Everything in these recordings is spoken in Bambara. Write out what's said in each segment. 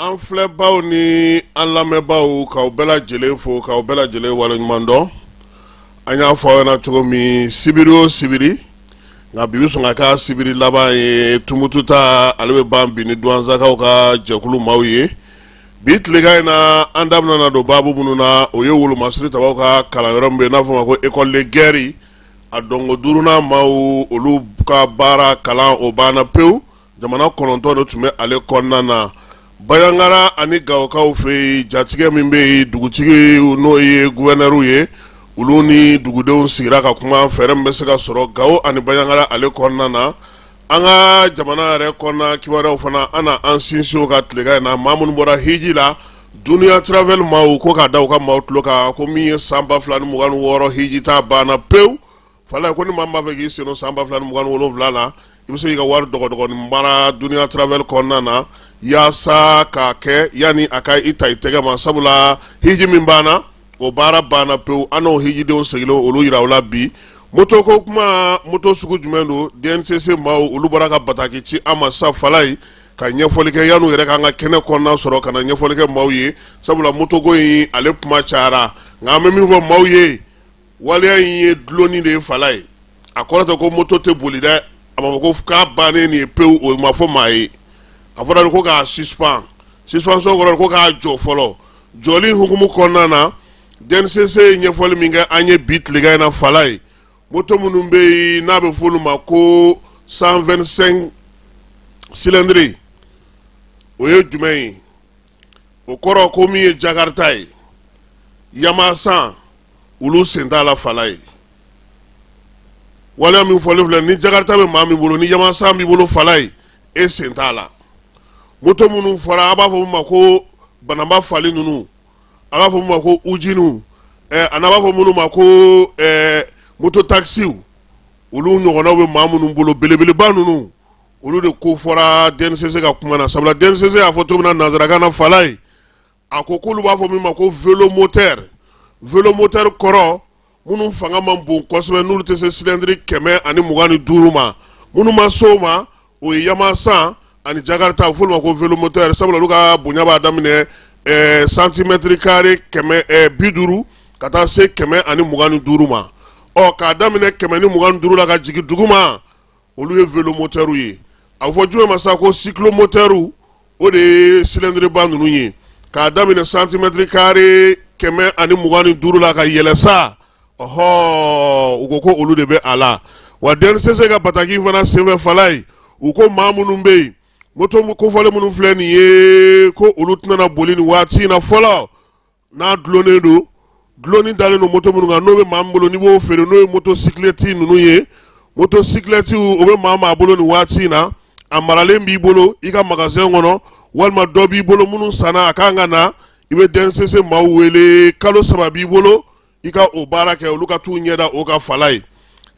An filɛbaw ni an lamɛnbaaw, k'aw bɛɛ lajɛlen fo, k'aw bɛɛ lajɛlen waleɲuman dɔn. An y'a fɔ aw ɲɛna cogo min sibiri o sibiri, nka bi bɛ sɔn ka k'a sibiri laban ye. Tumutu ta, ale bɛ ban bi ni Duwanzakaw ka jɛkulu maaw ye. Bi tilegan in na, an da bɛna don baabu minnu na, o ye wolomasiri tabaw ka kalanyɔrɔ min bɛ yen n'a fɔ ma ko école de guerre, a dɔnko duurunan maaw, olu ka baara kalan o banna pewu. Jamana 9 de tun bɛ ale kɔnɔna na. Banjagara ani Gawokaw fɛ yen, jatigɛ min bɛ yen, dugutigi n'o ye gouverneur ye, olu ni dugudenw sigira ka kuma fɛɛrɛ min bɛ se ka sɔrɔ Gawo ani Banjagara ale kɔnɔna na. An ka jamana yɛrɛ kɔnɔna kibaruyaw fana, an na an sinsin o kan tilegan in na. Maa minnu bɔra hiji la, Dunya Travel maaw ko k'a da u ka maaw tulo kan ko min ye san 2026 hiji ta banna pewu. Falaye ko ni maa min b'a fɛ k'i sen don san 2027 la, i bɛ se k'i ka wari dɔgɔdɔgɔnin mara Dunya Travel kɔnɔna na yaasa k'a kɛ yanni a ka i ta i tɛgɛ ma, sabula hiji min banna, o baara banna pewu. An n'o hijidenw seginnen olu yira u la bi. Moto ko kuma, moto sugu jumɛn don? DNCC maaw, olu bɔra ka bataki ci an ma sa Falaye, ka ɲɛfɔli kɛ yan'u yɛrɛ k'an ka kɛnɛ kɔnɔna sɔrɔ ka na ɲɛfɔli kɛ maaw ye, sabula motoko in ale kuma cayara. Nka an bɛ min fɔ maaw ye, waleya in ye dulonni de ye Falaye. A kɔrɔ tɛ ko moto tɛ boli dɛ. A ma fɔ ko k'a bannen nin ye pewu, o ma fɔ maa ye. A fɔra de ko k'a suspend. Suspension kɔrɔ ko k'a jɔ fɔlɔ. Jɔli hukumu kɔnɔna na, DNCC ye ɲɛfɔli min kɛ an ye bi tilegan in na Falaye, moto minnu bɛ yen n'a bɛ fɔ olu ma ko 125 cylindre, o ye jumɛn ye? O kɔrɔ ko min ye Jakarta ye, Yamaha 100, olu sen t'a la Falaye. Waleya min fɔlen filɛ, ni Jakarta bɛ maa min bolo, ni Yamaha 100 b'i bolo Falaye, e sen t'a la. Moto minnu fɔra, a b'a fɔ min ma ko banaba fali ninnu, a b'a fɔ min ma ko ujiniw, a n'a b'a fɔ minnu ma ko moto takisiw, olu ɲɔgɔnnaw bɛ maa minnu bolo, belebeleba ninnu, olu de ko fɔra DNCC ka kuma na, sabula DNCC y'a fɔ cogo min na nanzarakan na Falaye, a ko k'olu b'a fɔ min ma ko vélomoteur. Vélomoteur kɔrɔ minnu fanga man bon kosɛbɛ, n'olu tɛ se cylindre 125 ma. Minnu ma se o ma, o ye Yamaha 100 ani Jakarta, a bɛ f'olu ma ko vélomoteur, sabula olu ka bonya b'a daminɛ centimètre carré 150 ka taa se 125 ma. Ɔ, k'a daminɛ 125 la ka jigin duguma, olu ye vélomoteur ye. A bɛ fɔ jumɛn ma sa ko cyclomoteur? O de ye cylindre ba ninnu ye, k'a daminɛ centimètre carré 125 la ka yɛlɛ sa. Ɔhɔ, u ko ko olu de bɛ a la. Wa DNCC ka bataki fana senfɛ Falaye, u ko maa minnu bɛ yen, moto kofɔlen minnu filɛ nin ye, ko olu tɛna boli nin waati in na fɔlɔ, n'a dulonnen don, dulonni dalen don moto minnu kan, n'o bɛ maa min bolo, n'i b'o feere, n'o ye motocyclette ninnu ye. Motocyclette, o bɛ maa maa bolo nin waati in na, a maralen b'i bolo i ka magasin kɔnɔ, walima dɔ b'i bolo minnu sanna, a kan ka na, i bɛ DNCC maaw wele. Kalo 3 b'i bolo i ka o baara kɛ, olu ka t'u ɲɛda o kan Falaye.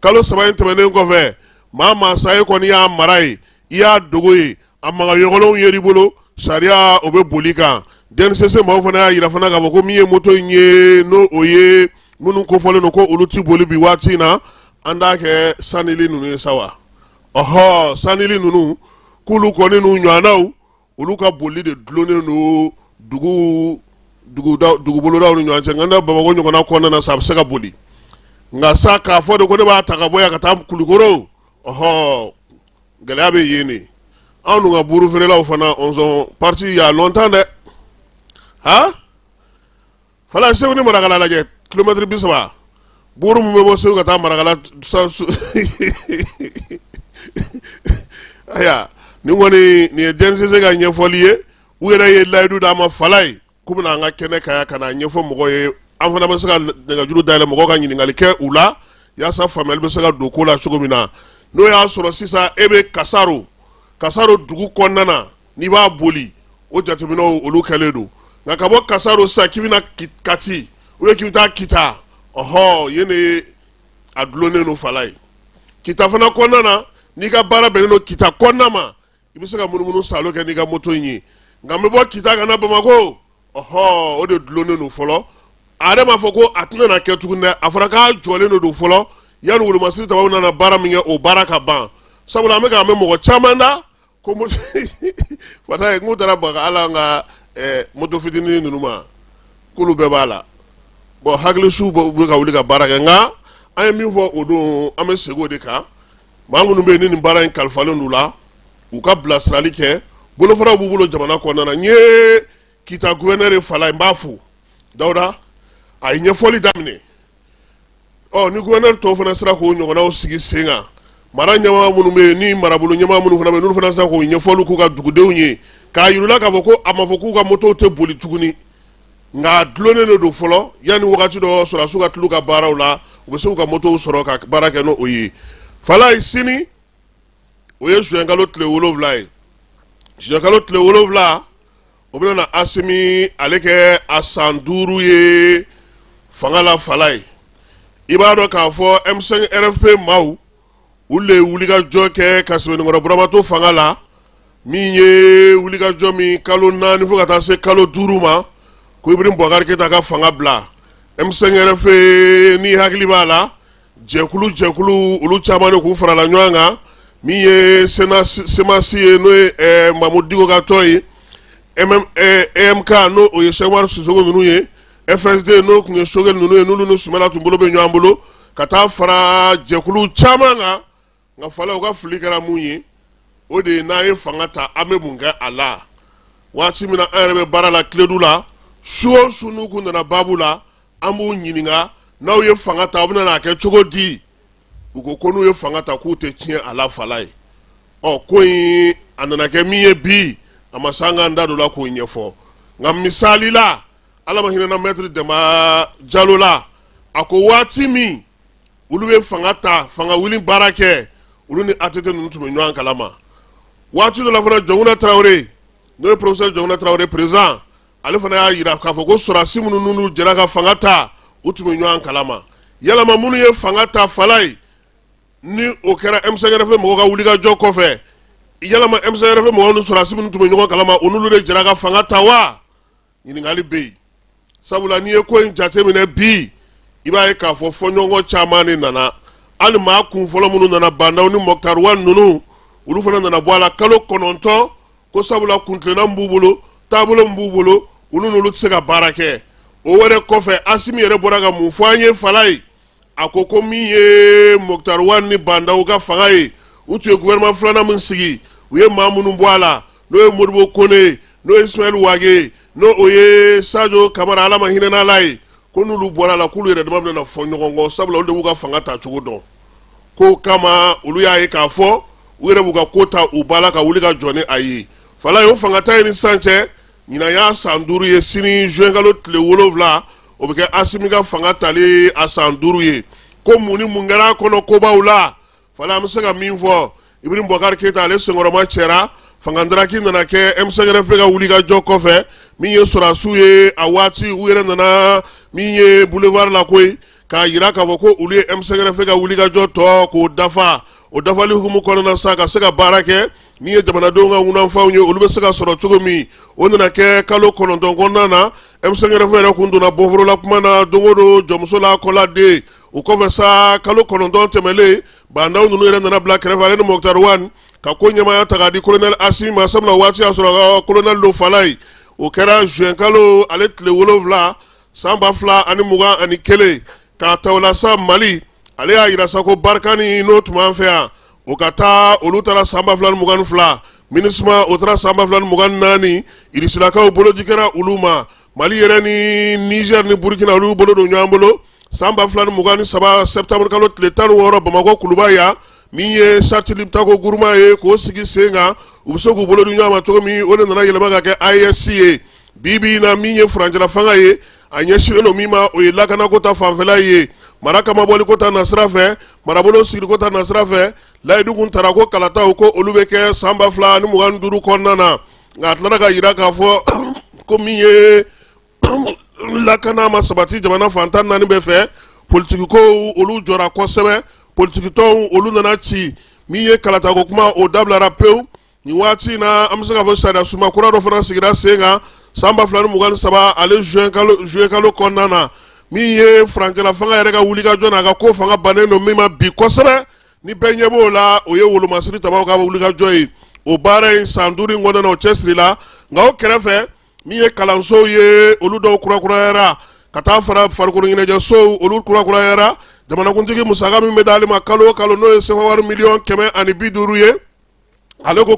Kalo 3 in tɛmɛnen kɔfɛ, maa maa sa e kɔni y'a mara ye, i y'a dogo ye, a magaɲɔgɔnlenw yer'i bolo, sariya o bɛ boli kan. DNCC maaw fana y'a yira fana k'a fɔ ko min ye moto in ye, n'o o ye minnu kofɔlen don ko olu ti boli bi waati in na, an t'a kɛ sanili ninnu ye sa wa? Ɔhɔ, sanili ninnu, k'olu kɔni n'u ɲɔgɔnnaw, olu ka boli de dulonnen don dugu dugubolodaw ni ɲɔgɔn cɛ. Nka ne Bamakɔ ɲɔgɔnna kɔnɔna na sa, a bɛ se ka boli. Nka sa, k'a fɔ de ko ne b'a ta ka bɔ yan ka taa Kulukoro, ɔhɔ, gɛlɛya bɛ yen de. Anw dun ka buru feerelaw fana, on sont partis il y a longtemps dɛ. Ha Fala, Segu ni Marakala lajɛ, kilomɛtiri 30, buru min bɛ bɔ Segu ka taa Marakala san. Ayiwa, nin kɔni, nin ye DNCC ka ɲɛfɔli ye. U yɛrɛ ye layidu d'an ma Falaye, k'u bɛna an ka kɛnɛ kan yan ka n'a ɲɛfɔ mɔgɔw ye. An fana bɛ se ka nɛgɛjuru dayɛlɛ, mɔgɔw ka ɲininkali kɛ u la, yaasa faamuyali bɛ se ka don ko la cogo min na. N'o y'a sɔrɔ sisan e bɛ Kasaro, Kasaro dugu kɔnɔna na, n'i b'a boli, o jateminɛw olu kɛlen don. Nka ka bɔ Kasaro sisan k'i bɛna Kati ou bien k'i bɛ taa Kita, ɔhɔ, yen de a dulonnen don Falaye. Kita fana kɔnɔna na, n'i ka baara bɛnnen don Kita kɔnɔna ma, i bɛ se ka munumunu saalo kɛ n'i ka moto in ye. Nka n bɛ bɔ Kita ka na Bamakɔ, ɔhɔ, o de dulonnen don fɔlɔ. A yɛrɛ m'a fɔ ko a tɛna na kɛ tuguni dɛ, a fɔra k'a jɔlen de don fɔlɔ yanni wolomasiri tabaw nana baara min kɛ, o baara ka ban. Sabula an bɛ k'a mɛn mɔgɔ caman da ko moto Fatayi k'u taara baga ala an ka moto fitinin ninnu ma, k'olu bɛɛ b'a la. Bon, hakilisiw bɛ ka wuli ka baara kɛ. Nka an ye min fɔ o don, an bɛ segin o de kan. Maa minnu bɛ yen ni nin baara in kalifalen don la, u ka bilasirali kɛ. Bolofaraw b'u bolo jamana kɔnɔna na. N ye Kita gouverneur Falaye, n b'a fo. Dawuda, a ye ɲɛfɔli daminɛ. Ɔ, ni gouverneur tɔw fana sera k'o ɲɔgɔnnaw sigi sen kan, mara ɲɛmaa minnu bɛ yen ni marabolo ɲɛmaa minnu fana bɛ yen, n'olu fana sera k'o ɲɛfɔli k'u ka dugudenw ye, k'a yir'u la k'a fɔ ko a ma fɔ k'u ka motow tɛ boli tuguni, nka a dulonnen de don fɔlɔ yanni wagati dɔ sɔrɔdasiw ka tila u ka baaraw la, u bɛ se k'u ka motow sɔrɔ ka baara kɛ n'o ye. Falaye, sini o ye zuwɛnkalo tile 7 ye. Zuwɛnkalo tile 7, o bɛna na Asimi ale kɛ a san 5 ye fanga la. Falaye, i b'a dɔn k'a fɔ M5 RFP maaw, olu de ye wulikajɔ kɛ ka Sɛbɛnnikɔrɔ Burama to fanga la, min ye wulikajɔ min kalo 4 fo ka taa se kalo 5 ma, ko Ibrahim Boubacar Keita ka fanga bila. M5 RFP, ni hakili b'a la, jɛkulu jɛkulu olu caman de k'u farala ɲɔgɔn kan, min ye CMAS ye, n'o ye Mamudu Diko ka tɔn ye, EMK, n'o o ye Cheick Oumar Sissoko ninnu ye, FSD, n'o tun ye Choguel ninnu ye, n'olu ni Sumala tun bolo bɛ ɲɔgɔn bolo, ka taa fara jɛkulu caman kan. Nka Falaye, u ka fili kɛra mun ye? O de ye n'an ye fanga ta, an bɛ mun kɛ a la? Waati min na an yɛrɛ bɛ baara la Kiledu la, su o su n'u kun nana baabu la, an b'u ɲininka: n'aw ye fanga ta, aw bɛna n'a kɛ cogo di? U ko ko n'u ye fanga ta, k'u tɛ tiɲɛ a la. Falaye, ɔ, ko in a nana kɛ min ye bi, a ma se an k'an da don la k'o ɲɛfɔ. Nka misali la, Ala ma hinɛna Maître Demba Jalo la, a ko waati min olu bɛ fanga ta, fanga wuli baara kɛ, olu ni ATT ninnu tun bɛ ɲɔgɔn kalama. Waati dɔ la fana, Jɔnkunda Tarawele, n'o ye professeur Jɔnkunda Tarawele président, ale fana y'a jira k'a fɔ ko sɔrɔdasi minnu n'u jɛra ka fanga ta, u tun bɛ ɲɔgɔn kalama. Yalama minnu ye fanga ta, Falaye, ni o kɛra M5 RFP mɔgɔw ka wulikajɔ kɔfɛ, yalama M5 RFP mɔgɔw ni sɔrɔdasi minnu tun bɛ ɲɔgɔn kalama, o n'olu de jɛra ka fanga ta wa? Ɲininkali bɛ yen, sabula n'i ye ko in jateminɛ bi, i b'a ye k'a fɔ fɔɲɔgɔnkɔ caman de nana. Hali maa kun fɔlɔ minnu nana, Bah N'Daw ni Moctar Ouane ninnu, olu fana nana bɔ a la kalo 9, ko sabula kuntilenna min b'u bolo, taabolo min b'u bolo, olu n'olu tɛ se ka baara kɛ. O wɛrɛ kɔfɛ, Asimi yɛrɛ bɔra ka mun fɔ an ye? Falaye, a ko ko min ye Moctar Ouane ni Bah N'Daw ka fanga ye, u tun ye gouvernement filanan min sigi, u ye maa minnu bɔ a la, n'o ye Modibo Kone ye, n'o ye Ismaël Wagué ye, n'o o ye Sadio Kamara, Ala ma hinɛ n'Ala ye, ko n'olu bɔra a la, k'olu yɛrɛ dama bɛna fɔ ɲɔgɔn kɔ, sabula olu de b'u ka fanga ta cogo dɔn. K'o kama, olu y'a ye k'a fɔ u yɛrɛ b'u ka ko ta u ba la ka wuli ka jɔ ni a ye. Falaye, o fanga ta ye ni sisan cɛ, ɲinan y'a san 5 ye. Sini zuwɛnkalo tile 7, o bɛ kɛ Asimi ka fanga tali a san 5 ye. Ko mun ni mun kɛra a kɔnɔ kobaw la? Falaye, an bɛ se ka min fɔ, Ibrahim Boubacar Keita, ale senkɔrɔma cɛra. Fangandaraki nana kɛ M5 RFP ka wulikajɔ kɔfɛ. Min ye sɔrɔdasiw ye, a waati u yɛrɛ nana min ye boulevard la koyi, k'a jira k'a fɔ ko olu ye M5 RFP ka wulikajɔ tɔ k'o dafa. O dafali hukumu kɔnɔna sa, ka se ka baara kɛ min ye jamanadenw ka ŋunanfanw ye, olu bɛ se ka sɔrɔ cogo min, o nana kɛ kalo 9 kɔnɔna na. M5 RFP yɛrɛ kun donna bɔforola kuma na don o don, jɔnmuso la kɔladen. O kɔfɛ sa, kalo 9 tɛmɛlen, Bah N'Daw ninnu yɛrɛ nana bila kɛrɛfɛ, ale ni Moctar Ouane, ka ko ɲɛmaaya ta k'a di colonel Asimi ma, sabula waati y'a sɔrɔ colonel don. Falaye, o kɛra juin kalo ale tile 7 san 2021. K'a ta o la sa, Mali ale y'a jira sa ko Barkhane, n'o tun b'an fɛ yan, o ka taa, olu taara san 2022. MINUSMA, o taara san 2024. Irisilakaw boloji kɛra olu ma. Mali yɛrɛ ni Niger ni Burkina, olu bolo don ɲɔgɔn bolo san 2023 septembre kalo tile 16, Bamakɔ Kuluba yan. Min ye Charte Liptako Gourma ye k'o sigi sen kan, u bɛ se k'u bolo di ɲɔgɔn ma cogo min, o de nana yɛlɛma ka kɛ AES ye. Bi bi in na, min ye furancɛla fanga ye, a ɲɛsinnen don min ma, o ye lakanako ta fanfɛla ye, mara kamabɔliko ta nasira fɛ, marabolo sigiliko ta nasira fɛ. Layidu kun tara ko kalataw ko olu bɛ kɛ san 2025 kɔnɔna na, nka a tilara ka jira k'a fɔ ko min ye lakana ma sabati jamana fan 14 bɛɛ fɛ. Politikikow olu jɔra kosɛbɛ, politikitɔnw olu nana ci. Min ye kalatako kuma, o dabilara pewu. Nin waati in na, an bɛ se k'a fɔ sariya sunba kura dɔ fana sigira sen kan san 2023, ale juin kalo kɔnɔna na. Min ye furancɛla fanga yɛrɛ ka wulikajɔ n'a ka ko fanga bannen don min ma bi kosɛbɛ, ni bɛɛ ɲɛ b'o la, o ye wolomasiri tabaw ka wulikajɔ ye. O baara in, san 5 in kɔnɔna na, o cɛsirila. Nka o kɛrɛfɛ, min ye kalansow ye, olu dɔw kurakurayara, ka taa fara farikolo ɲɛnajɛsow, olu kurakurayara. Jamanakuntigi musaka min bɛ d'ale ma kalo o kalo, n'o ye sefa wari miliyɔn 150 ye, ale ko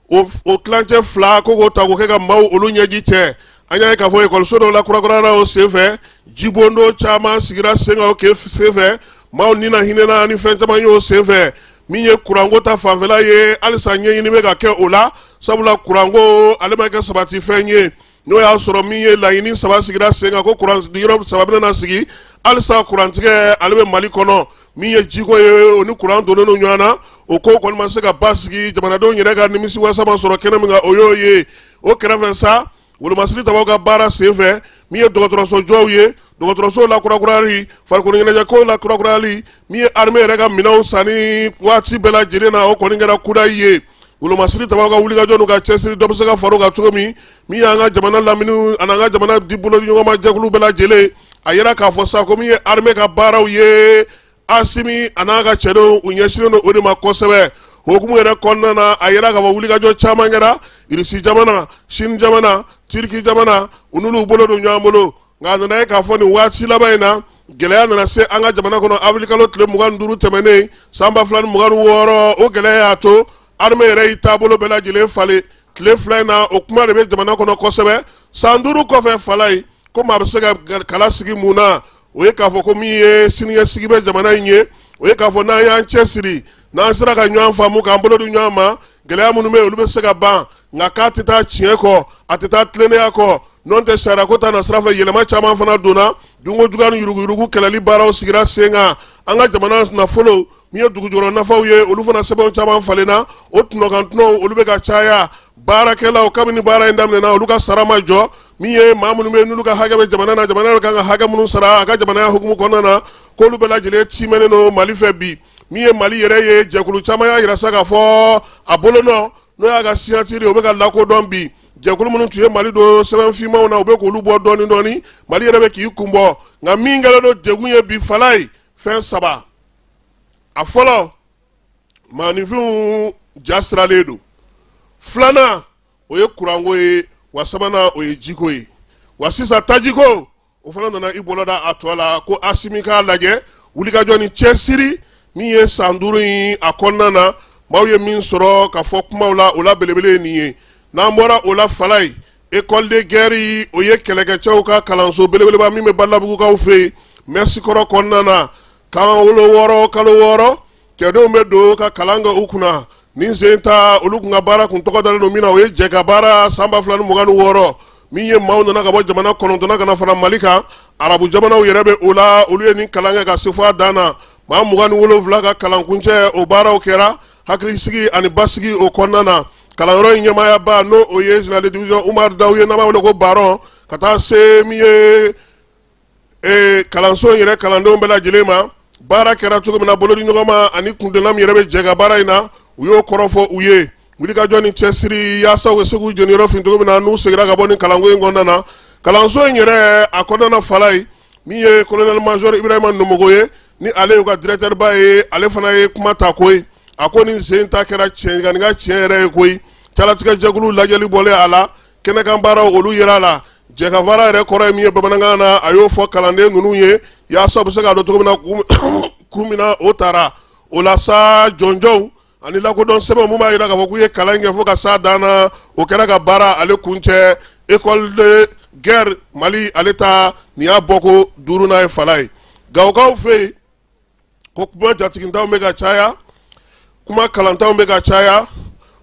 o tilancɛ fila ko k'o ta k'o kɛ ka maaw olu ɲɛji cɛ. An y'a ye k'a fɔ ekɔliso dɔw la kurakurayara o senfɛ, jibondo caman sigira sen kan o senfɛ, maaw ni na hinɛna ni fɛn caman ye o senfɛ. Min ye kuranko ta fanfɛla ye, halisa ɲɛɲini bɛ ka kɛ o la, sabula kuranko ale ma kɛ sabati fɛn ye. N'o y'a sɔrɔ min ye laɲini saba sigira sen kan ko kuran yɔrɔ saba bɛna sigi, halisa kurantigɛ ale bɛ Mali kɔnɔ. Min ye jiko ye, o ni kuran donnen don ɲɔgɔn na, o ko kɔni ma se ka basigi. Jamanadenw yɛrɛ ka nimisi wasa ma sɔrɔ kɛnɛ min kan, o y'o ye. O kɛrɛfɛ sa, wolomasiri tabaw ka baara senfɛ, min ye dɔgɔtɔrɔso jɔw ye, dɔgɔtɔrɔsow lakurakurayali, farikolo ɲɛnajɛkow lakurakurayali, min ye armée yɛrɛ ka minɛnw sanni waati bɛɛ lajɛlen na, o kɔni kɛra kudayi ye. Wolomasiri tabaw ka wulikajɔ n'u ka cɛsiri, dɔ bɛ se ka far'o kan cogo min, min y'an ka jamana lamini ani an ka jamana di bolo ɲɔgɔnma jɛkulu bɛɛ lajɛlen, a yira k'a fɔ sa ko min ye armée ka baaraw ye, Asimi a n'a ka cɛdenw u ɲɛsinnen don o de ma kosɛbɛ. Hukumu yɛrɛ kɔnɔna na, a yira k'a fɔ wulikajɔ caman kɛra Irisi jamana, Sini jamana, Tiriki jamana, u n'olu bolo don ɲɔgɔn bolo. Nka a nana ye k'a fɔ nin waati laban in na, gɛlɛya nana se an ka jamana kɔnɔ avril kalo tile 25 tɛmɛnen san 2026. O gɛlɛya y'a to armée yɛrɛ y'i taabolo bɛɛ lajɛlen falen tile 2 in na. O kuma de bɛ jamana kɔnɔ kosɛbɛ. San 5 kɔfɛ, fala ye ko maa bɛ se ka kala sigi mun na? O ye k'a fɔ ko min ye siniɲɛsigi bɛ jamana in ye, o ye k'a fɔ n'an y'an cɛsiri, n'an sera ka ɲɔgɔn faamu, k'an bolo di ɲɔgɔn ma, gɛlɛya minnu bɛ yen, olu bɛ se ka ban. Nka k'a tɛ taa tiɲɛ kɔ, a tɛ taa tilennenya kɔ. N'o tɛ, sariya ko ta na sira fɛ, yɛlɛma caman fana donna. Dunko juguya ni yuruguyurugu kɛlɛli baaraw sigira sen kan. An ka jamana nafolo min ye dugujukɔrɔ nafaw ye, olu fana sɛbɛnw caman falenna. O tɔnɔkan tɔnɔw, olu bɛ ka caya. Baarakɛlaw, kabini baara in daminɛna, olu ka sara ma jɔ. Min ye maa minnu bɛ n'olu ka hakɛ bɛ jamana na, jamana bɛ kan ka hakɛ minnu sara a ka jamanaya hukumu kɔnɔna na, k'olu bɛɛ lajɛlen tiimɛnen don Mali fɛ bi. Min ye Mali yɛrɛ ye, jɛkulu caman y'a jira sa k'a fɔ a bolonɔ, n'o y'a ka signature, o bɛ ka lakodɔn bi. Jɛkulu minnu tun ye Mali don sɛbɛn finmanw na, u bɛ k'olu bɔ dɔɔni dɔɔni. Mali yɛrɛ bɛ k'i kun bɔ. Nka min kɛlen don degun ye bi, fala ye fɛn saba. A fɔlɔ, maaninfinw ja siralen don. Filanan, o ye kuranko ye. Wa sabanan, o ye jiko ye. Wa sisan tajiko, o fana nana i bolo da a tɔ la ko Asimi k'a lajɛ wulikajɔ ni cɛsiri min ye san 5 in a kɔnɔna na, maaw ye min sɔrɔ ka fɔ kumaw la, o la belebele ye nin ye. N'an bɔra o la, fala ye école de guerre, o ye kɛlɛkɛcɛw ka kalanso belebeleba min bɛ Balabugukaw fɛ yen, Mɛsikɔrɔ kɔnɔna na. Kalo 6, kalo 6, cɛdenw bɛ don ka kalan kɛ u kunna. Nin sen ta, olu kun ka baara kun tɔgɔ dalen don min na, o ye jɛ ka baara san 2026. Min ye maaw nana ka bɔ jamana 9 ka na fara Mali kan, arabu jamanaw yɛrɛ bɛ o la. Olu ye nin kalan kɛ ka se fo a dan na. Maa 27 ka kalankuncɛ o baaraw kɛra hakilisigi ani basigi o kɔnɔna na. Kalanyɔrɔ in ɲɛmaayaba, n'o o ye général de division Umaru Dawu ye, n'an b'a wele ko Baron, ka taa se min ye kalanso in yɛrɛ kalandenw bɛɛ lajɛlen ma, baara kɛra cogo min na, bolodi ɲɔgɔnma ani kundenna min yɛrɛ bɛ jɛ ka baara in na, u y'o kɔrɔfɔ u ye. Wulikajɔ ni cɛsiri yaasa u bɛ se k'u jeniyɔrɔ fin cogo min na n'u seginna ka bɔ ni kalanko in kɔnɔna na. Kalanso in yɛrɛ a kɔnɔna na, fala ye min ye colonel major Ibrahima Nomogo ye, ni ale y'u ka directeur ba ye, ale fana ye kuma ta koyi. A ko nin sen ta kɛra tiɲɛ ka nin ka tiɲɛ yɛrɛ ye koyi. Calatigɛ jɛkulu lajɛli bɔlen a la, kɛnɛkan baaraw olu yera a la. Jɛka baara yɛrɛ kɔrɔ ye min ye bamanankan na, a y'o fɔ kalanden ninnu ye yaasa u bɛ se k'a dɔn cogo min na kun min na o taara o la sa. Jɔnjɔnw ani lakodɔn sɛbɛn mun b'a jira k'a fɔ k'u ye kalan kɛ fo ka s'a dan na, o kɛra ka baara ale kuncɛ. École de guerre Mali ale ta, nin y'a bɔko duurunan ye, fala ye Gawokaw fɛ yen. Ko kuma jatigintanw bɛ ka caya, kuma kalantanw bɛ ka caya,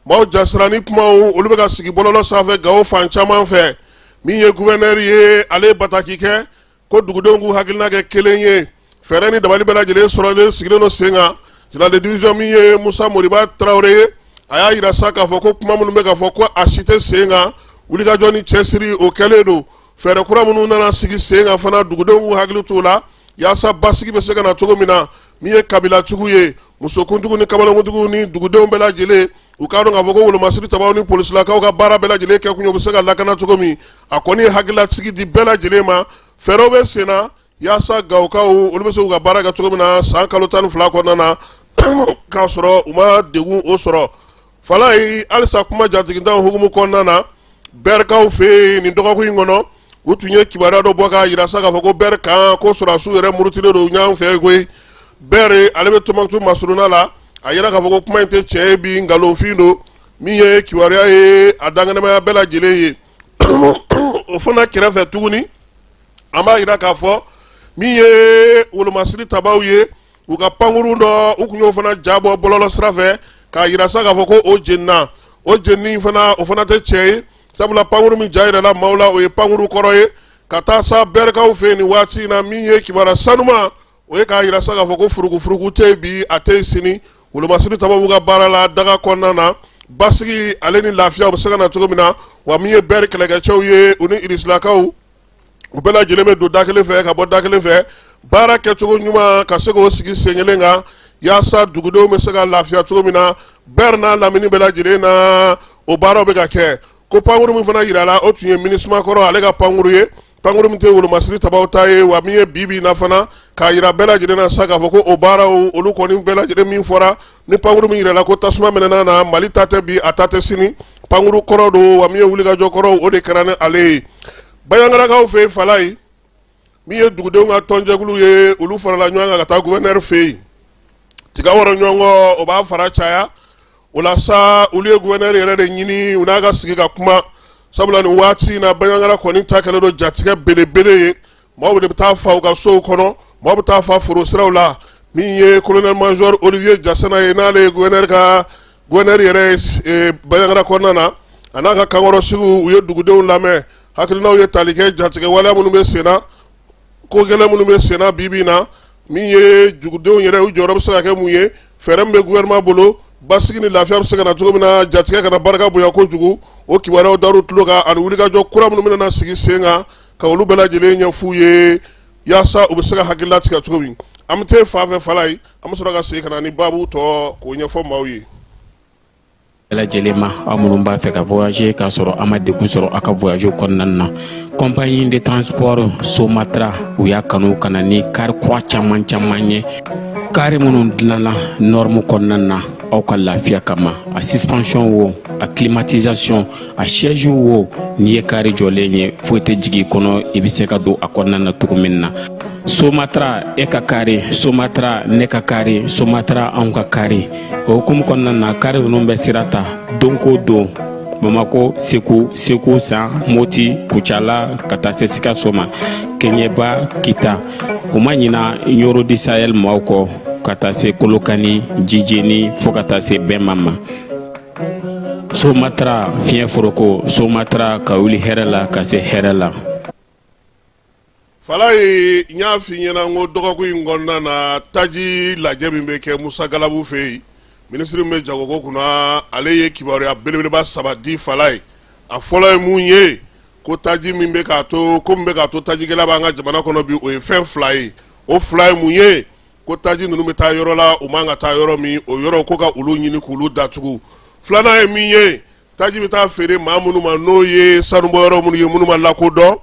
maaw jasiranni kumaw olu bɛ ka sigi bɔlɔlɔ sanfɛ Gawo fan caman fɛ. Min ye gouverneur ye, ale ye bataki kɛ ko dugudenw k'u hakilina kɛ kelen ye, fɛɛrɛ ni dabali bɛɛ lajɛlen sɔrɔlen sigilen don sen kan. Général de division min ye Musa Moriba Tarawele ye, a y'a jira sa k'a fɔ ko kuma minnu bɛ ka fɔ ko a si tɛ sen kan, wulikajɔ ni cɛsiri o kɛlen don. Fɛɛrɛ kura minnu nana sigi sen kan fana, dugudenw k'u hakili t'o la yaasa basigi bɛ se ka na cogo min na. Min ye kabilatigiw ye, musokuntigiw ni kamalenkuntigiw ni dugudenw bɛɛ lajɛlen, u k'a dɔn k'a fɔ ko wolomasiri tabaw ni polisilakaw ka baara bɛɛ lajɛlen kɛ kun ye u bɛ se ka lakana cogo min. A kɔni ye hakililasigi di bɛɛ lajɛlen ma, fɛɛrɛw bɛ sen na yaasa Gawokaw olu bɛ se k'u ka baara kɛ cogo min na san kalo 12 kɔnɔna na k'a sɔrɔ u ma degun o sɔrɔ. Falayi, halisa kuma jatigintanw hukumu kɔnɔna na, Bɛrikaw fɛ yen, nin dɔgɔkun in kɔnɔ, u tun ye kibaruya dɔ bɔ k'a jira sa k'a fɔ ko Bɛri kan ko sɔrɔdasiw yɛrɛ murutilen don ɲɔgɔn fɛ koyi. Bɛri ale bɛ Tɔnbukutu masurunna la, a yira k'a fɔ ko kuma in tɛ tiɲɛ ye bi, nkalonfin don. Min ye kibaruya ye a dankɛnɛmaya bɛɛ lajɛlen ye. O fana kɛrɛfɛ tuguni, an b'a jira k'a fɔ min ye wolomasiri tabaw ye, u ka pankurun dɔ, u tun y'o fana ja bɔ bɔlɔlɔ sira fɛ k'a jira sa k'a fɔ ko o jenina. O jenini fana, o fana tɛ tiɲɛ ye, sabula pankurun min ja yirala maaw la, o ye pankurun kɔrɔ ye. Ka taa sa Bɛrikaw fɛ yen nin waati in na, min ye kibaruya sanuma, o ye k'a jira sa k'a fɔ ko furukufuruku tɛ yen bi, a tɛ yen sini. Wolomasiri tabaw b'u ka baara la daga kɔnɔna na, basigi ale ni lafiya u bɛ se ka na cogo min na. Wa min ye Bɛri kɛlɛkɛcɛw ye, u ni irisilakaw, u bɛɛ lajɛlen bɛ don da kelen fɛ ka bɔ da kelen fɛ, baara kɛcogo ɲuman ka se k'o sigi sen kelen kan yaasa dugudenw bɛ se ka lafiya cogo min na Bɛri n'a lamini bɛɛ lajɛlen na. O baaraw bɛ ka kɛ. Ko pankurun min fana yirala, o tun ye MINUSMA kɔrɔ ale ka pankurun ye, pankurun min tɛ wolomasiri tabaw ta ye. Wa min ye bi bi in na fana, k'a yira bɛɛ lajɛlen na sa k'a fɔ ko o baaraw olu kɔni bɛɛ lajɛlen min fɔra ni pankurun min yirala ko tasuma mɛnɛna na, Mali ta tɛ bi, a ta tɛ sini, pankurun kɔrɔ don. Wa min ye wulikajɔ kɔrɔw, o de kɛra ni ale ye. Bayangarakaw fɛ yen, Falayi, min ye dugudenw ka tɔnjɛkulu ye, olu farala ɲɔgɔn kan ka taa gouverneur fɛ yen. Tiga wɔrɔ ɲɔgɔn kɔ, o b'a fara caya. O la sa, olu ye gouverneur yɛrɛ de ɲini u n'a ka sigi ka kuma, sabula nin waati in na, Banjagara kɔni ta kɛlen don jatigɛ belebele ye. Maaw de bɛ taa fa u ka sow kɔnɔ, maaw bɛ taa fa foro siraw la. Min ye colonel major Olivier Jasana ye, n'ale ye gouverneur ka gouverneur yɛrɛ ye Banjagara kɔnɔna na, a n'a ka kankɔrɔsigiw, u ye dugudenw lamɛn, hakilinaw ye tali kɛ jatigɛ waleya minnu bɛ sen na, ko gɛlɛn minnu bɛ sen na bi bi in na. Min ye dugudenw yɛrɛ, u jɔyɔrɔ bɛ se ka kɛ mun ye, fɛɛrɛ min bɛ gouvernement bolo, basigi ni lafiya bɛ se ka na cogo min na, jatigɛ kana barika bonya kojugu, o kibaruyaw dar'u tulo kan, ani wulikajɔ kura minnu bɛna sigi sen kan, ka olu bɛɛ lajɛlen ɲɛf'u ye yaasa u bɛ se ka hakili latigɛ cogo min. An bɛ taa fan fɛ, Falayi, an bɛ sɔrɔ ka segin ka na ni baabu tɔ k'o ɲɛfɔ maaw ye. Bɛɛ lajɛlen ma, aw minnu b'a fɛ ka voyager k'a sɔrɔ a ma degun sɔrɔ aw ka voyage kɔnɔna na, compagnie de transport Somatra, u y'a kanu ka na ni kari kura caman caman ye, kari minnu dilanna norme kɔnɔna na aw ka lafiya kama. A suspension wo, a climatisation, a siège wo, n'i ye kari jɔlen ye, foyi tɛ jigin i kɔnɔ, i bɛ se ka don a kɔnɔna na cogo min na. Somatra, e ka kari, Somatra, ne ka kari, Somatra, anw ka kari. O hukumu kɔnɔna na, kari ninnu bɛ sira ta don ko don Bamako, Segu, Segu San, Moti, Kucala, ka taa se Sikaso ma, Keɲeba, Kita. U ma ɲina Ɲoro du Sahel maaw kɔ, ka taa se Kolokani, Jijeni, fo ka taa se Bɛma ma. Somatra, fiɲɛ foroko, Somatra, ka wuli hɛrɛ la ka se hɛrɛ la. Falayi, n y'a f'i ɲɛna n ko dɔgɔkun in kɔnɔna na, taji lajɛ min bɛ kɛ Musa Galabu fɛ yen, minisiri min bɛ jagoko kunna, ale ye kibaruya belebeleba saba di. Falayi, a fɔlɔ ye mun ye? Ko taji min bɛ k'a to, ko min bɛ k'a to taji gɛlɛya b'an ka jamana kɔnɔ bi, o ye fɛn fila ye. O fila ye mun ye? Ko taji ninnu bɛ taa yɔrɔ la, u man ka taa yɔrɔ min, o yɔrɔ ko ka olu ɲini k'olu datugu. Filanan ye min ye? Taji bɛ taa feere maa minnu ma, n'o ye sanubɔyɔrɔ minnu ye, minnu ma lakodɔn,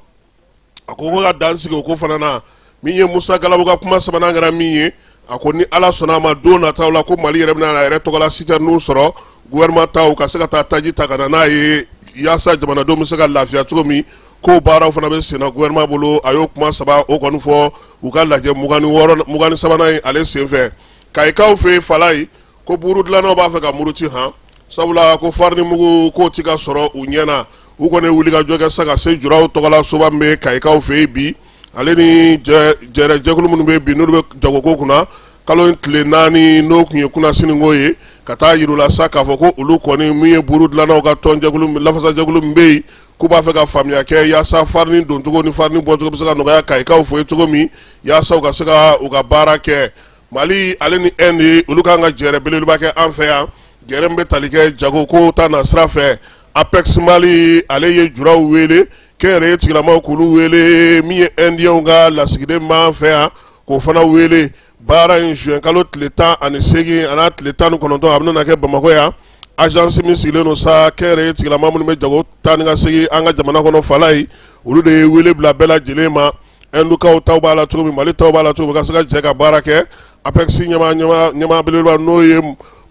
a ko ka dan sigi o ko fana na. Min ye Musa Galabu ka kuma sabanan kɛra min ye, a ko ni Ala sɔnna a ma, don nataw la, ko Mali yɛrɛ bɛna a yɛrɛ tɔgɔla citerne sɔrɔ, gouvernement taw ka se ka taa taji ta ka na n'a ye yaasa jamanadenw bɛ se ka lafiya cogo min. K'o baaraw fana bɛ senna gouvernement bolo. A y'o kuma saba o kɔni fɔ u ka lajɛ 26, 23nan ye ale senfɛ Kayikaw fɛ yen. Falayi, ko buru dilannaw b'a fɛ ka muruti han, sabula ko farini mugu k'o ti ka sɔrɔ u ɲɛ na. U kɔni ye wulikajɔ kɛ sa ka se juraw tɔgɔla soba min bɛ Kayikaw fɛ yen bi, ale ni jɛrɛ jɛkulu minnu bɛ bi, n'olu bɛ jagoko kunna, Kalo in tile 4, n'o tun ye kunasini ko ye, ka taa yir'u la sa k'a fɔ ko olu kɔni min ye buru dilannaw ka tɔnjɛkulu, lafasajɛkulu min bɛ yen, k'u b'a fɛ ka faamuya kɛ yaasa farini doncogo ni farini bɔcogo bɛ se ka nɔgɔya Kayikaw fɛ yen cogo min, yaasa u ka se ka u ka baara kɛ. Mali ale ni Inde, olu kan ka jɛrɛ belebeleba kɛ an fɛ yan, jɛrɛ min bɛ tali kɛ jago ko ta na sira fɛ. APEX Mali, ale ye juraw wele, kɛnyɛrɛye tigilamaw k'olu wele, min ye Indienw ka lasigiden b'an fɛ yan, k'o fana wele. Baara in, juin kalo tile 18 an'a tile 19, a bɛna kɛ Bamakɔ yan. Agence min sigilen don sa, kɛnyɛrɛye tigilama minnu bɛ jago taa ni ka segin an ka jamana kɔnɔ, Falayi, olu de ye wele bila bɛɛ lajɛlen ma. Indukaw taw b'a la cogo min, Mali taw b'a la cogo min, ka se ka jɛ ka baara kɛ. APEX ɲɛmaa belebeleba, n'o ye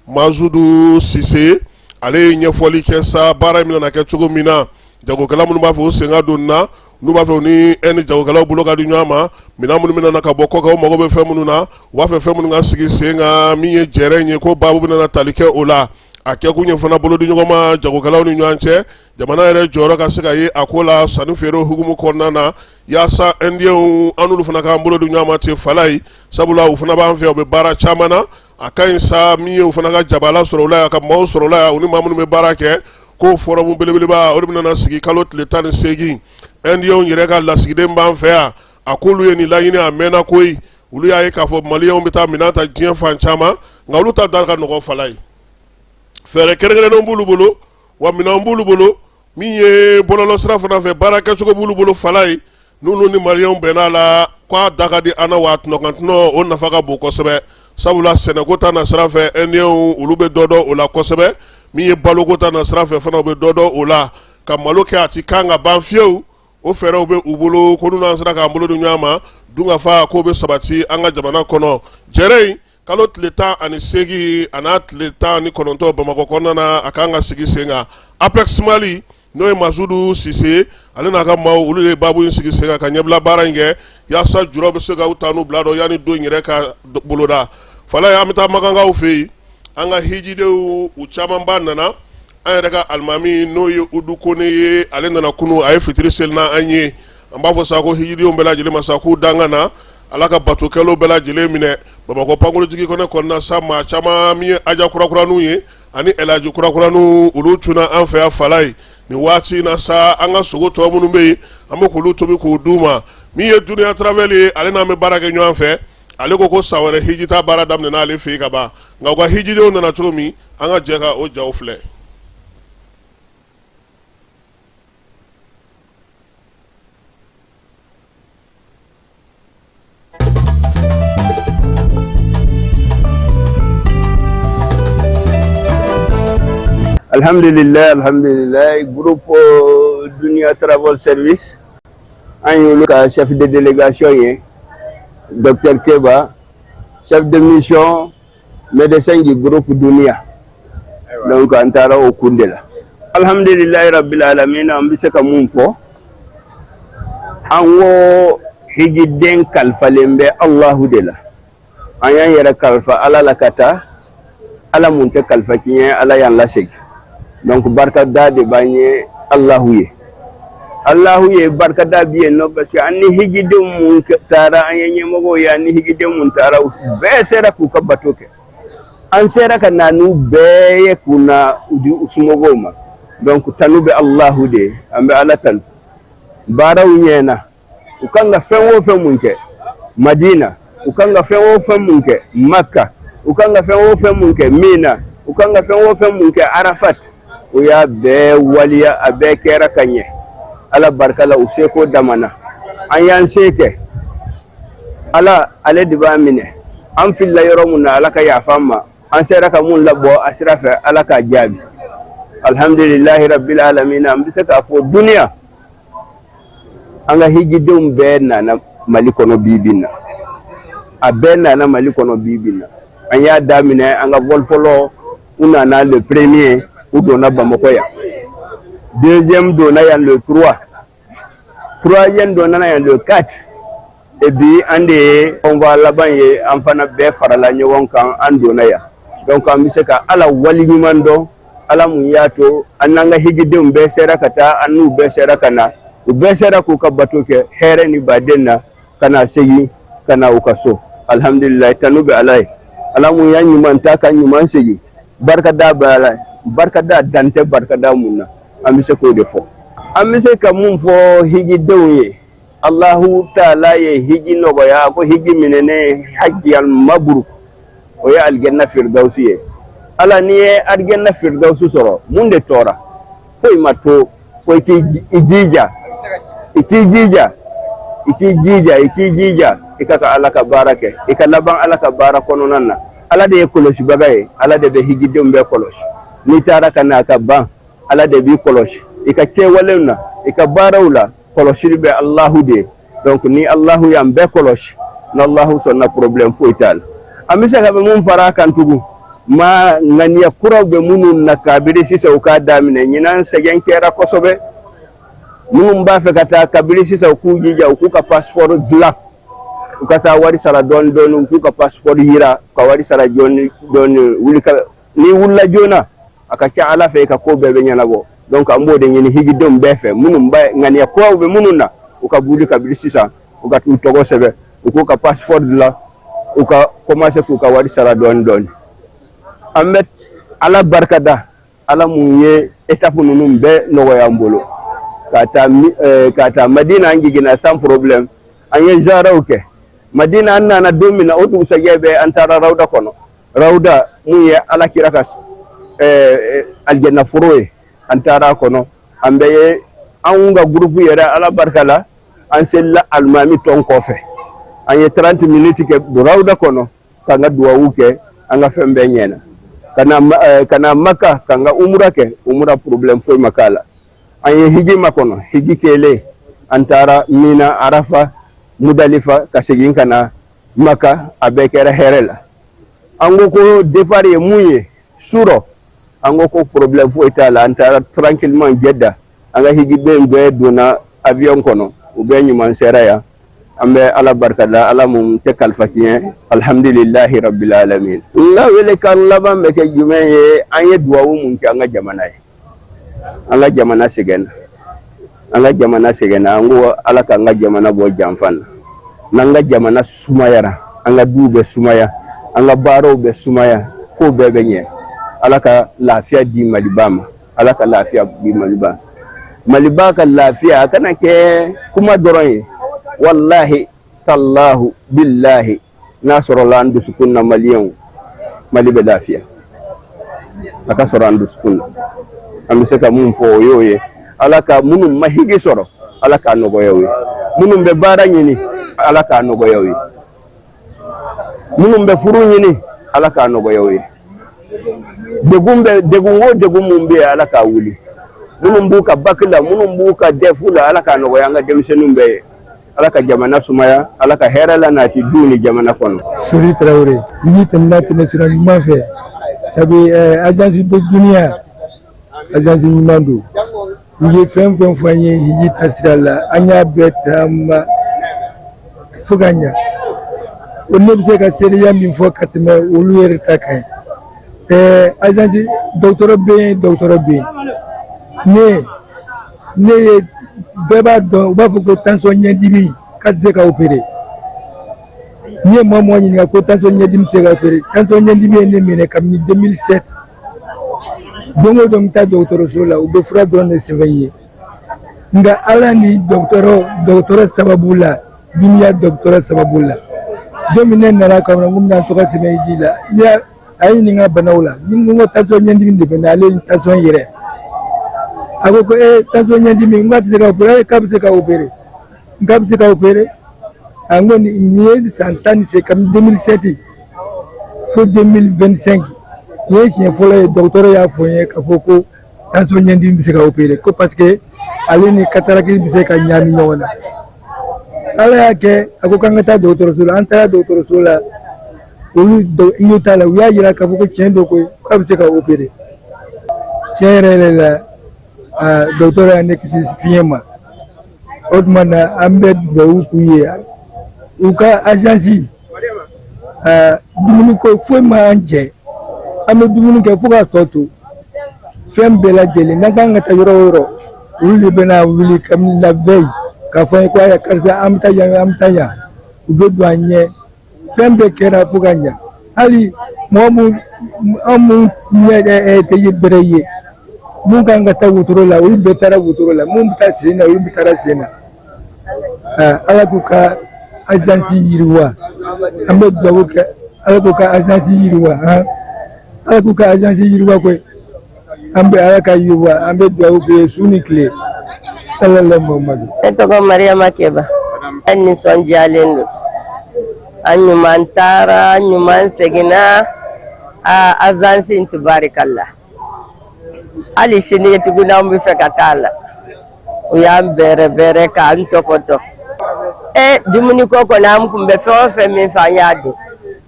Mazudu Sise, ale ye ɲɛfɔli kɛ sa baara in bɛna kɛ cogo min na. Jagokɛla minnu b'a fɛ u sen ka don na, n'u b'a fɛ u ni Inde jagokɛlaw bolo ka di ɲɔgɔn ma, minɛn minnu bɛna na ka bɔ kɔkan, u mago bɛ fɛn minnu na, u b'a fɛ fɛn minnu ka sigi sen kan, min ye jɛrɛ in ye, ko baabu bɛna tali kɛ o la. A kɛkun ye fana bolo di ɲɔgɔn ma jagokɛlaw ni ɲɔgɔn cɛ, jamana yɛrɛ jɔyɔrɔ ka se ka ye a ko la sanni feere hukumu kɔnɔna na, yaasa Indienw, an n'olu fana k'an bolo di ɲɔgɔn ma ten, Falayi, sabula u fana b'an fɛ, u bɛ baara caman na. A ka ɲi sa min ye, u fana ka jabala sɔrɔ u la yan, ka maaw sɔrɔ u la yan, u ni maa minnu bɛ baara kɛ. Ko forum belebeleba, o de bɛna sigi kalo tile 18. Indienw yɛrɛ ka lasigiden b'an fɛ yan, a k'olu ye nin laɲini a mɛnna koyi. Olu y'a ye k'a fɔ Maliyɛnw bɛ taa minɛn ta diɲɛ fan caman, nka olu ta da ka nɔgɔn, Falayi. Fɛɛrɛ kɛrɛnkɛrɛnnenw b'olu bolo, wa minɛnw b'olu bolo, min ye bɔlɔlɔ sira fana fɛ, baara kɛcogo b'olu bolo, Falayi. N'olu ni Maliyɛnw bɛnna la k'a da ka di an na, wa a tɔnɔ kan tɔnɔ, o nafa ka bon kosɛbɛ, sabula sɛnɛko ta na sira fɛ, Indienw, olu bɛ dɔ dɔn o la kosɛbɛ. Min ye baloko ta na sira fɛ fana, u bɛ dɔ dɔn o la, ka malo kɛ a ti kan ka ban fiyewu, o fɛɛrɛw bɛ u bolo. Ko n'an sera k'an bolo di ɲɔgɔn ma, dunkafa k'o bɛ sabati an ka jamana kɔnɔ. Jɛrɛ in, kalo tile 18 an'a tile 19, Bamakɔ kɔnɔna na, a kan ka sigi sen kan. APEX Mali, n'o ye Masudu Sise, ale n'a ka maaw, olu de ye baabu in sigi sen kan ka ɲɛbila baara in kɛ, yaasa juraw bɛ se ka u ta n'u bila dɔn yanni don yɛrɛ ka boloda. Falayi, an bɛ taa Makankaw fɛ yen. An ka hijidenw, u camanba nana. An yɛrɛ ka alimami, n'o ye Udu Kone ye, ale nana kunun, a ye fitiri seli n'an ye. An b'a fɔ sa ko hijidenw bɛɛ lajɛlen ma sa k'u dan ka na, Ala ka batokɛlaw bɛɛ lajɛlen minɛ. Bamakɔ pankurunjigi kɛnɛ kɔnɔna sa, maa caman min ye aja kurakuraniw ye ani ɛlaji kurakuraniw, olu cunna an fɛ yan, Falayi. Nin waati in na sa, an ka sogo tɔ minnu bɛ yen, an bɛ k'olu tobi k'o d'u ma. Min ye Duniya Travel ye, ale n'an bɛ baara kɛ ɲɔgɔn fɛ, ale ko ko san wɛrɛ hiji ta baara daminɛna ale fɛ yen ka ban. Nka u ka hijidenw nana cogo min, an ka jɛ ka o jaw filɛ. Alhamdulillah, alhamdulillah. Groupe Dunia Travel Service, an y'olu ka chef de délégation ye, Docteur Keba, chef de mission médecin du groupe Dunia. Donc an taara o kun de la. Alhamdulillahi rabbil alamin. An bɛ se ka mun fɔ? An ko hijiden kalifalen bɛ Allahu de la. An y'an yɛrɛ kalifa Ala la ka taa. Ala mun tɛ kalifa tiɲɛ, Ala y'an lasegin. Donc barikada de b'an ye Allahu ye. Allahu ye barikada bi yen nɔ, parce que an ni hijidenw mun taara, an ye ɲɛmɔgɔw ye, an ni hijiden mun taara, u bɛɛ sera k'u ka bato kɛ. An sera ka na n'u bɛɛ ye k'u na u di u somɔgɔw ma. Donc tanu bɛ Allahu de ye, an bɛ Ala tanu. Baaraw ɲɛna. U kan ka fɛn o fɛn mun kɛ Madina, u kan ka fɛn o fɛn mun kɛ Makka, u kan ka fɛn o fɛn mun kɛ Mina, u kan ka fɛn o fɛn mun kɛ Arafat, u y'a bɛɛ waliya, a bɛɛ kɛra ka ɲɛ Ala barika la, u seko damana. An y'an se kɛ, Ala ale de b'a minɛ. An filila yɔrɔ mun na, Ala ka yafa an ma. An sera ka mun labɔ a sira fɛ, Ala k'a jaabi. Alhamdulilahi rabbil alamin. An bɛ se k'a fɔ duniya, an ka hijidenw bɛɛ nana Mali kɔnɔ bi bi in na. A bɛɛ nana Mali kɔnɔ bi bi in na. An y'a daminɛ, an ka vol fɔlɔ, u nana le premier, u donna Bamakɔ yan. Deuxième donna yan le 3, troisième donna yan le 4, et bi an de ye convoi laban ye. An fana bɛɛ farala ɲɔgɔn kan, an donna yan. Donc an bɛ se ka Ala waliɲuman dɔn, Ala mun y'a to an n'an ka hijidenw bɛɛ sera ka taa, an n'u bɛɛ sera ka na, u bɛɛ sera k'u ka bato kɛ hɛrɛ ni baden na, ka na segin ka na u ka so. Alhamdulilayi, tanu bɛ Ala ye, Ala mun y'an ɲuman ta ka ɲuman segin. Barika da bɛ Ala ye, barika da dan tɛ barika da mun na, an bɛ se k'o de fɔ. An bɛ se ka mun fɔ hijidenw ye? Alahu taala ye hiji nɔgɔya, ko hiji minɛnen, hajjal mabruk, o ye alijana firidawusu ye. Ala, n'i ye alijana firidawusu sɔrɔ, mun de tɔɔra? Foyi ma to. Fo i k'i jija, i k'i jija, i k'i jija, i k'i jija, i ka Ala ka baara kɛ, i ka laban Ala ka baara kɔnɔna na. Ala de ye kɔlɔsibaga ye, Ala de bɛ hijidenw bɛɛ kɔlɔsi. N'i taara ka na ka ban, Ala de b'i kɔlɔsi i ka kɛwalew na, i ka baaraw la. Kɔlɔsili bɛ Alahu de ye. Donc ni Alahu y'an bɛɛ kɔlɔsi, n'Alahu sɔnna, problème foyi t'a la. An bɛ se ka mun fara a kan tugun? Ma ŋaniya kuraw bɛ minnu na kabiri sisan, u k'a daminɛ. Ɲinan sɛgɛn kɛra kosɛbɛ. Minnu b'a fɛ ka taa, kabiri sisan u k'u jija, u k'u ka passeport dilan, u ka taa wari sara dɔɔni dɔɔni, u k'u ka passeport yira ka wari sara dɔɔni dɔɔni. Wuli ka n'i wulila joona, a ka ca Ala fɛ, i ka ko bɛɛ bɛ ɲɛnabɔ. Donc an b'o de ɲini hijidenw bɛɛ fɛ, minnu bɛ ŋaniya kuraw bɛ minnu na, u ka wuli kabiri sisan, u ka t'u tɔgɔ sɛbɛn, u k'u ka passeport dilan, u ka commencer k'u ka wari sara dɔɔni dɔɔni. An bɛ Ala barika da, Ala mun ye étape ninnu bɛɛ nɔgɔya an bolo ka taa Madina. An jiginna sans problème, an ye ziyaraw kɛ Madina. An nana don min na, o dugusajɛ bɛɛ an taara rawda kɔnɔ, rawda mun ye Ala kira ka aljanna foro ye. An taara a kɔnɔ, an bɛɛ ye, anw ka groupe yɛrɛ, Ala barika la, an selila alimami tɔn kɔfɛ. An ye 30 minutes kɛ rawda kɔnɔ k'an ka duwawu kɛ, an ka fɛn bɛɛ ɲɛna. Ka na Maka k'an ka umura kɛ, umura problème foyi ma k'a la. An ye hiji makɔnɔ, hiji kɛlen, an taara Mina, Arafa, Mudalifa, ka segin ka na Maka, a bɛɛ kɛra hɛrɛ la. An ko ko départ ye mun ye surɔ, an ko ko problème foyi t'a la. An taara tranquillement Jeddah, an ka hijiden bɛɛ donna avion kɔnɔ, u bɛɛ ɲuman sera yan. An bɛ Ala barika da, Ala mun tɛ kalifa tiɲɛ. Alhamdulilahi rabbil alamin. N ka welekan laban bɛ kɛ jumɛn ye? An ye duwawu mun kɛ an ka jamana ye? An ka jamana sɛgɛnna, an ka jamana sɛgɛnna. An ko Ala k'an ka jamana bɔ janfa na. N'an ka jamana sumayara, an ka duw bɛ sumaya, an ka baaraw bɛ sumaya, ko bɛɛ bɛ ɲɛ. Ala ka lafiya di Maliba ma, Ala ka lafiya di Maliba. Maliba ka lafiya, a kana kɛ kuma dɔrɔn ye. Wallahi tallahu billahi, n'a sɔrɔla an dusukun na, maliyɛnw, Mali bɛ lafiya. A ka sɔrɔ an dusukun na. An bɛ se ka mun fɔ, o y'o ye. Ala ka minnu ma hiji sɔrɔ, Ala k'a nɔgɔya u ye. Minnu bɛ baara ɲini, Ala k'a nɔgɔya u ye. Minnu bɛ furu ɲini, Ala k'a nɔgɔya u ye. Degun bɛ degun o degun mun bɛ yen, Ala k'a wuli. Minnu b'u ka bac la, minnu b'u ka DEF la, Ala k'a nɔgɔya an ka denmisɛnninw bɛɛ ye. Ala ka jamana sumaya, Ala ka hɛrɛ la nati du ni jamana kɔnɔ. Sori Tarawele. Hiji tɛmɛna tɛmɛ sira ɲuman fɛ, sabu agence de duniya, agence ɲuman don. U ye fɛn fɛn fɔ an ye hiji taasira la, an y'a bɛɛ taama fo ka ɲa. O ne bɛ se ka seereya min fɔ ka tɛmɛ olu yɛrɛ ta kan, agence dɔgɔtɔrɔ bɛ yen, dɔgɔtɔrɔ bɛ yen. Ne ye bɛɛ b'a dɔn, u b'a fɔ ko tension ɲɛdimi k'a tɛ se ka opérer. N'i ye maa mɔgɔ ɲininka ko tension ɲɛdimi tɛ se ka opérer, tension ɲɛdimi ye ne minɛ kabini 2007. Don o don n bɛ taa dɔgɔtɔrɔso la, u bɛ fura dɔrɔn de sɛbɛn n ye. Nka Ala ni dɔgɔtɔrɔ sababu la, duniya dɔgɔtɔrɔ sababu la, don min ne nana ka na, n ko n bɛna n tɔgɔ sɛbɛn hiji la, ne a ye ɲininka banaw la, ni n ko tension ɲɛdimi de bɛ n na, ale ni tension yɛrɛ, a ko ko ee, tension ɲɛdimi, n k'a tɛ se ka opérer. K'a bɛ se ka opérer. N k'a bɛ se ka opérer. A ko nin ye san 18, kabini 2007 fo 2025, nin ye siɲɛ fɔlɔ ye dɔgɔtɔrɔ y'a fɔ n ye k'a fɔ ko tension ɲɛdimi bɛ se ka opérer, ko parce que ale ni cataracte bɛ se ka ɲaami ɲɔgɔn na. Ala y'a kɛ, a ko k'an ka taa dɔgɔtɔrɔso la. An taara dɔgɔtɔrɔso la, olu i t'a la, u y'a jira k'a fɔ ko tiɲɛ don koyi, k'a bɛ se ka opérer. Tiɲɛ yɛrɛ yɛrɛ la, dɔgɔtɔrɔ y'a ne kisi fiɲɛ ma. O tuma na, an bɛ dugawu k'u ye, u ka agence. Dumuni ko foyi ma an jɛ, an bɛ dumuni kɛ fo k'a tɔ to. Fɛn bɛɛ lajɛlen, n'an kan ka taa yɔrɔ o yɔrɔ, olu de bɛna wuli kabini la veille k'a fɔ an ye ko ayiwa karisa, an bɛ taa yan, an bɛ taa yan. U bɛ don an ɲɛ. Fɛn bɛɛ kɛra fo ka ɲa. Hali mɔgɔ mun, an mun ɲɛ tɛ ye bɛrɛ ye, mun kan ka taa wotoro la, olu bɛɛ taara wotoro la. Mun bɛ taa sen na, olu bɛ taara sen na. Ala k'u ka agence yiriwa. An bɛ dugawu kɛ, Ala k'u ka agence yiriwa. Han, Ala k'u ka agence yiriwa koyi. An bɛ Ala ka yiriwa. An bɛ dugawu kɛ su ni tile. Sallallahu Muhammadu. Ne tɔgɔ Mariyama Keba. An nisɔndiyalen don. An ɲuman taara, an ɲuman seginna. A agence in, tubarikalla, hali sini tuguni an bɛ fɛ ka taa la. U y'an bɛrɛ bɛrɛ k'an tɔpɔtɔ. E dumuni ko kɔni, an kun bɛ fɛn o fɛn min fɛ, an y'a dun.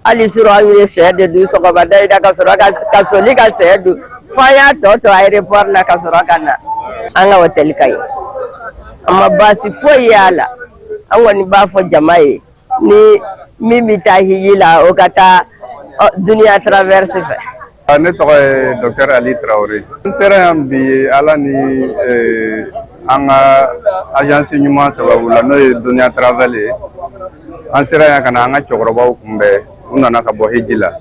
Hali surɔ, an ye sɛ de dun sɔgɔmada in na, ka sɔrɔ ka soli ka sɛ dun, fo an y'a tɔ to aéroport la ka sɔrɔ ka na. An ka hôtel ka ɲi, an ma baasi foyi y'a la. An kɔni b'a fɔ jama ye, ni min bɛ taa hiji la, o ka taa Dunia Travels fɛ. Ne tɔgɔ ye Docteur Ali Traoré. N sera yan bi, Ala ni an ka agence ɲuman sababu la, n'o ye Dunia Travel ye. An sera yan ka na an ka cɛkɔrɔbaw kunbɛn, u nana ka bɔ hiji la.